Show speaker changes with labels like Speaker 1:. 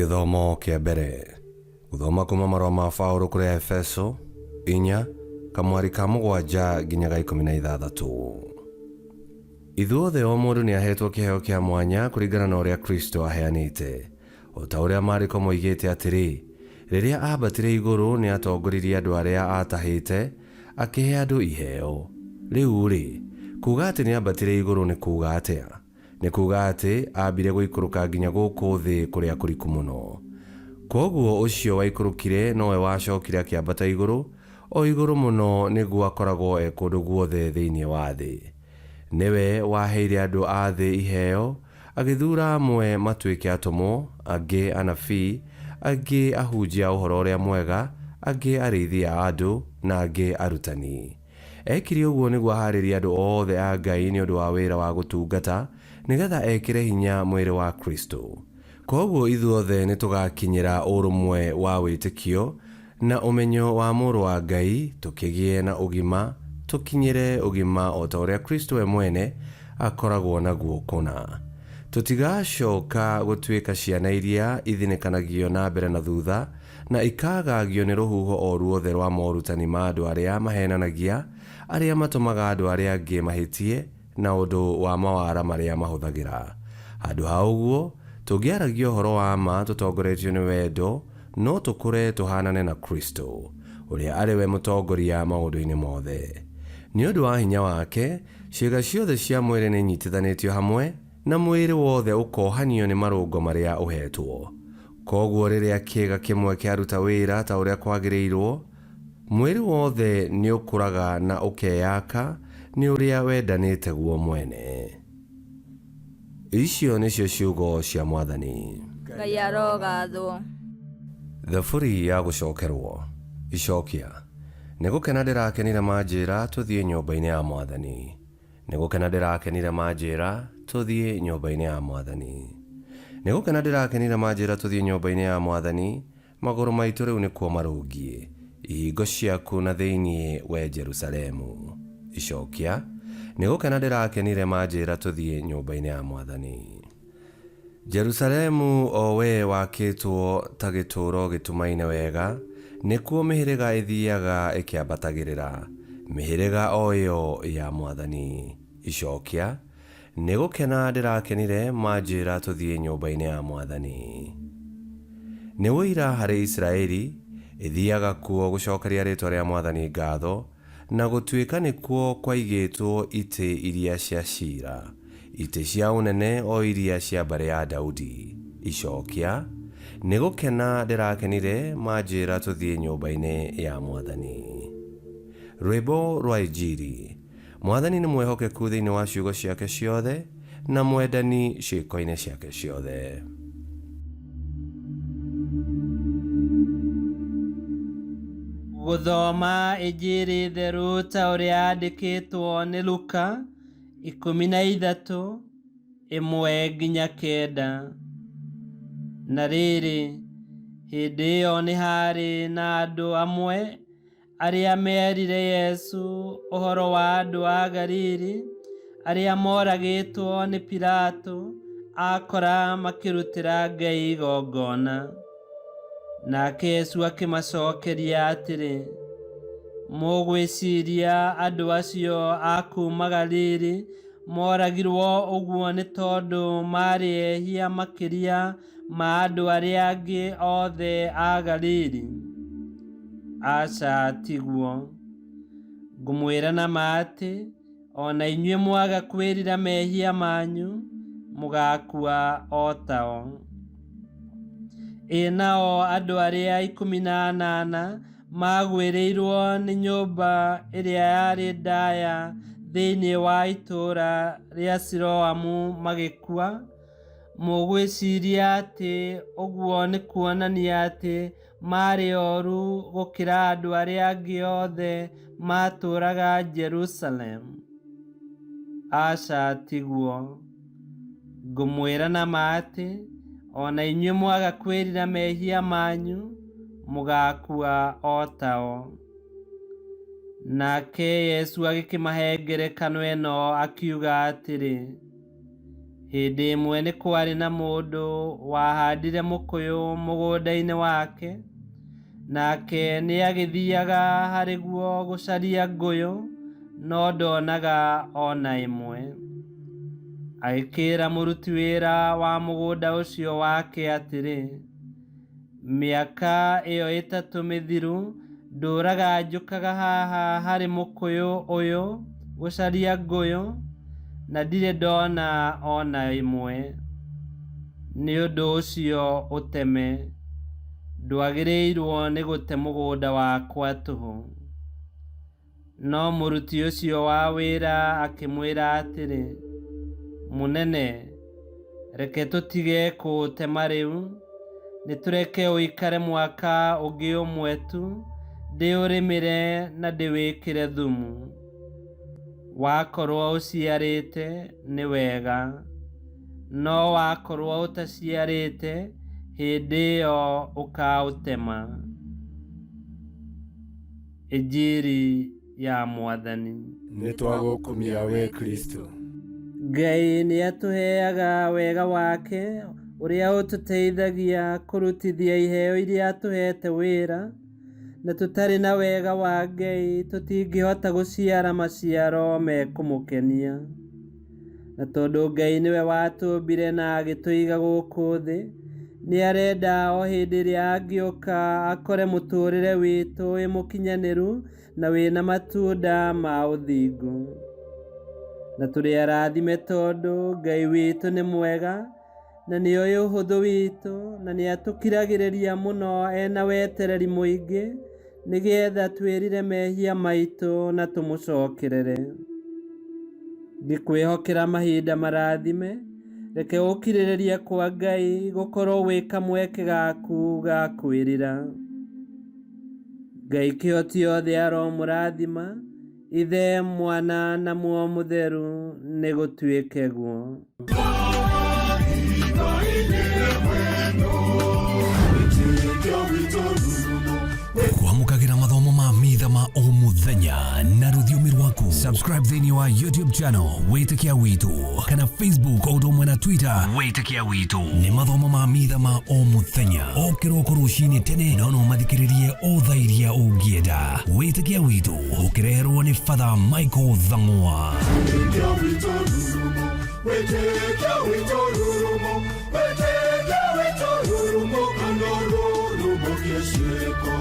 Speaker 1: Gĩthomo kĩa mbere. Gũthoma kuma marũa ma Paũlũ kũrĩ Aefeso 4 kamwari ka 7 nginya ga 16. Ithuothe o mũndũ nĩ aheetwo kĩheo kĩa mwanya kũringana na ũrĩa Kristo aheanĩte. O ta ũrĩa Maandĩko moigĩte atĩrĩ, Rĩrĩa aambatire igũrũ nĩ aatongoririe andũ arĩa aatahĩte, akĩhe andũ iheo. Rĩu-rĩ, kuuga atĩ nĩ aambatire igũrũ nĩ kuuga atĩa? Nĩ kuuga atĩ aambire gũikũrũka nginya gũkũ thĩ kũrĩa kũriku mũno. Kwoguo ũcio waikũrũkire nowe wacokire akĩambata igũrũ, o igũrũ mũno nĩguo akoragwo e kũndũ guothe thĩinĩ wa thĩ. Nĩwe waheire andũ a thĩ iheo, agĩthuura amwe matuĩke atũmwo, angĩ anabii, angĩ ahunjia a ũhoro ũrĩa mwega, angĩ arĩithi a andũ, na angĩ arutani. Eekire ũguo nĩguo ahaarĩrie andũ othe a Ngai nĩ ũndũ wa wĩra wa gũtungata, nĩgetha ekĩre hinya mwĩrĩ wa Kristo. Kwoguo ithuothe nĩ tũgaakinyĩra ũrũmwe wa wĩtĩkio na ũmenyo wa Mũrũ wa Ngai, tũkĩgĩe na ũgima, tũkinyĩre ũgima o ta ũrĩa Kristo we mwene akoragwo naguo kũna. Tũtigaacoka gũtuĩka ciana iria ithinĩkanagio na mbere na thutha, na ikaagaagio nĩ rũhuho o ruothe rwa morutani ma andũ arĩa maheenanagia, arĩa matũmaga andũ arĩa angĩ mahĩtie na ũndũ wa mawara marĩa mahũthagĩra. Handũ ha ũguo, tũngĩaragia ũhoro wa ma tũtongoretio nĩ wendo, no tũkũre tũhaanane na Kristo, ũrĩa arĩ we mũtongoria maũndũ-inĩ mothe. Nĩ ũndũ wa hinya wake, ciĩga ciothe cia mwĩrĩ nĩ inyitithanĩtio hamwe, na mwĩrĩ wothe ũkohanio nĩ marũngo marĩa ũheetwo. Kwoguo rĩrĩa kĩĩga kĩmwe kĩaruta wĩra ta ũrĩa kwagĩrĩirũo, mwĩrĩ wothe nĩ ũkũraga na ũkeyaka nĩ ũrĩa wendanĩte guo mwene. Icio nĩcio ciugo cia Mwathani.
Speaker 2: Ngai arogathwo.
Speaker 1: Thaburi ya gũcokerwo. Icokia. Nĩ gũkena ndĩrakenire manjĩra tũthiĩ nyũmba-inĩ ya Mwathani. Nĩ gũkena ndĩrakenire manjĩra tũthiĩ nyũmba-inĩ ya Mwathani. Nĩ gũkena ndĩrakenire manjĩra tũthiĩ nyũmba-inĩ ya Mwathani, magũrũ maitũ rĩu nĩkuo marũngiĩ, ihingo ciaku na thĩinĩ wee Jerusalemu. Icokia, Nĩ gũkena ndĩrakenire manjĩra tũthiĩ nyũmba-inĩ ya Mwathani. Jerusalemu, o wee wakĩtwo ta gĩtũũro gĩtumaine wega, nĩkuo mĩhĩrĩga ĩthiaga ĩkĩambatagĩrĩra, mĩhĩrĩga o ĩo ya Mwathani. Icokia, Nĩ gũkena ndĩrakenire manjĩra tũthiĩ nyũmba-inĩ ya Mwathani. Nĩ ũira harĩ Isiraeli, ĩthiaga kuo gũcokeria rĩĩtwa rĩa Mwathani ngatho, Na gũtuĩka nĩkuo kwaigĩtwo itĩ iria cia cira, itĩ cia ũnene o iria cia mbarĩ ya Daudi. Icokia, Nĩ gũkena ndĩrakenire manjĩra tũthiĩ nyũmba-inĩ ya Mwathani. Rwĩmbo rwa Injiri. Mwathani nĩ mwĩhokeku thĩinĩ wa ciugo ciake ciothe, na mwendani ciĩko-inĩ ciake ciothe.
Speaker 3: Gũthoma Injiri theru ta ũrĩa yandĩkĩtwo nĩ Luka 13 1-9. Na rĩrĩ, hĩndĩ ĩyo nĩ haarĩ na andũ amwe arĩa meerire Yesu ũhoro wa andũ a Galili arĩa moragĩtwo nĩ Pilato akora makĩrutĩra Ngai igongona. Nake Yesu akĩmacokeria atĩrĩ, Mũgwĩciria andũ acio a kuuma Galili moragirwo ũguo nĩ tondũ maarĩ ehia makĩria ma andũ arĩa angĩ othe a Galili? Aca, tiguo. Ngũmwĩra na ma atĩ, o na inyuĩ mwaga kwĩrira mehia manyu, mũgaakua o tao. Ĩ nao andũ arĩa 18 maagwĩrĩirwo nĩ nyũmba ĩrĩa yarĩ ndaya thĩinĩ wa itũũra rĩa Siloamu magĩkua? Mũgwĩciria atĩ ũguo nĩ kuonania atĩ maarĩ oru gũkĩra andũ arĩa angĩ othe maatũũraga Jerusalemu? Aca tiguo. Ngũmwĩra na ma atĩ, o na inyuĩ mwaga kwĩrira mehia manyu, mũgaakua o tao. Nake Yesu agĩkĩmahe ngerekano ĩno akiuga atĩrĩ, Hĩndĩ ĩmwe nĩ kwarĩ na mũndũ wahandire mũkũyũ mũgũnda-inĩ wake, nake nĩagĩthiaga harĩ guo gũcaria ngũyũ, no ndonaga o na ĩmwe. Agĩkĩĩra mũruti wĩra wa mũgũnda ũcio wake atĩrĩ, mĩaka ĩyo 3 mĩthiru ndũraga njũkaga haha harĩ mũkũyũ ũyũ gũcaria ngũyũ, na ndirĩ ndona o na ĩmwe. Nĩ ũndũ ũcio ũteme, ndwagĩrĩirwo nĩ gũte mũgũnda wakwa tũhũ. No mũruti ũcio wa wĩra akĩmwĩra atĩrĩ, mũnene, reke tũtige kũũtema rĩu, nĩtũreke ũikare mwaka ũngĩ ũmwe tu, ndĩũrĩmĩre na ndĩwĩkĩre thumu. Wakorwo ũciarĩte nĩ wega, no wakorwo ũtaciarĩte, hĩndĩ ĩyo ũkaũtema. Injiri ya Mwathani.
Speaker 4: Nĩtwagũkumia we Kristo.
Speaker 3: Ngai nĩatũheaga wega wake ũrĩa ũtũteithagia kũrutithia iheo iria atũheete wĩra, na tũtarĩ na wega wa Ngai tũtingĩhota gũciara maciaro mekũmũkenia. Na tondũ Ngai nĩwe watũmbire na agĩtũiga gũkũ thĩ, nĩarenda o hĩndĩ ĩrĩa angĩũka akore mũtũũrĩre witũ wĩ mũkinyanĩru na wĩna matunda ma ũthingu. Na tũrĩ arathime tondũ Ngai witũ nĩ mwega na nĩoĩ ũhũthũ witũ, na nĩatũkiragĩrĩria mũno ena wetereri mũingĩ nĩgetha twĩrire mehia maitũ na tũmũcokerere. Ngĩkwĩhokera mahinda marathime, reke ũkirĩrĩria kwa Ngai gũkorwo gwĩ kamweke gaku ga kwĩrira. Ngai kĩhoti othe aromũrathima, Ithe, Mwana na Muoyo Mũtheru, nĩgũtuĩke guo.
Speaker 5: Kwamũkagĩra mathomo ma mitha ma o mũthenya na rũthiomi rwaku. Subscribe thĩinĩ wa YouTube channel Wĩtĩkia Witũ kana Facebook o ũndũ ũmwe na Twitter Wĩtĩkia Witũ. Nĩ mathomo ma mitha ma o mũthenya o kĩroko rũcinĩ tene, no no mathikĩrĩrie o thaa iria ũngĩenda. Wĩtĩkia Witũ ũkĩreherwo nĩ Father Michael Thang'wa.
Speaker 4: Wĩtĩkia witũ rurumo, wĩtĩkia witũ rurumo, wĩtĩkia witũ rurumo, kana rurumo kĩciĩko.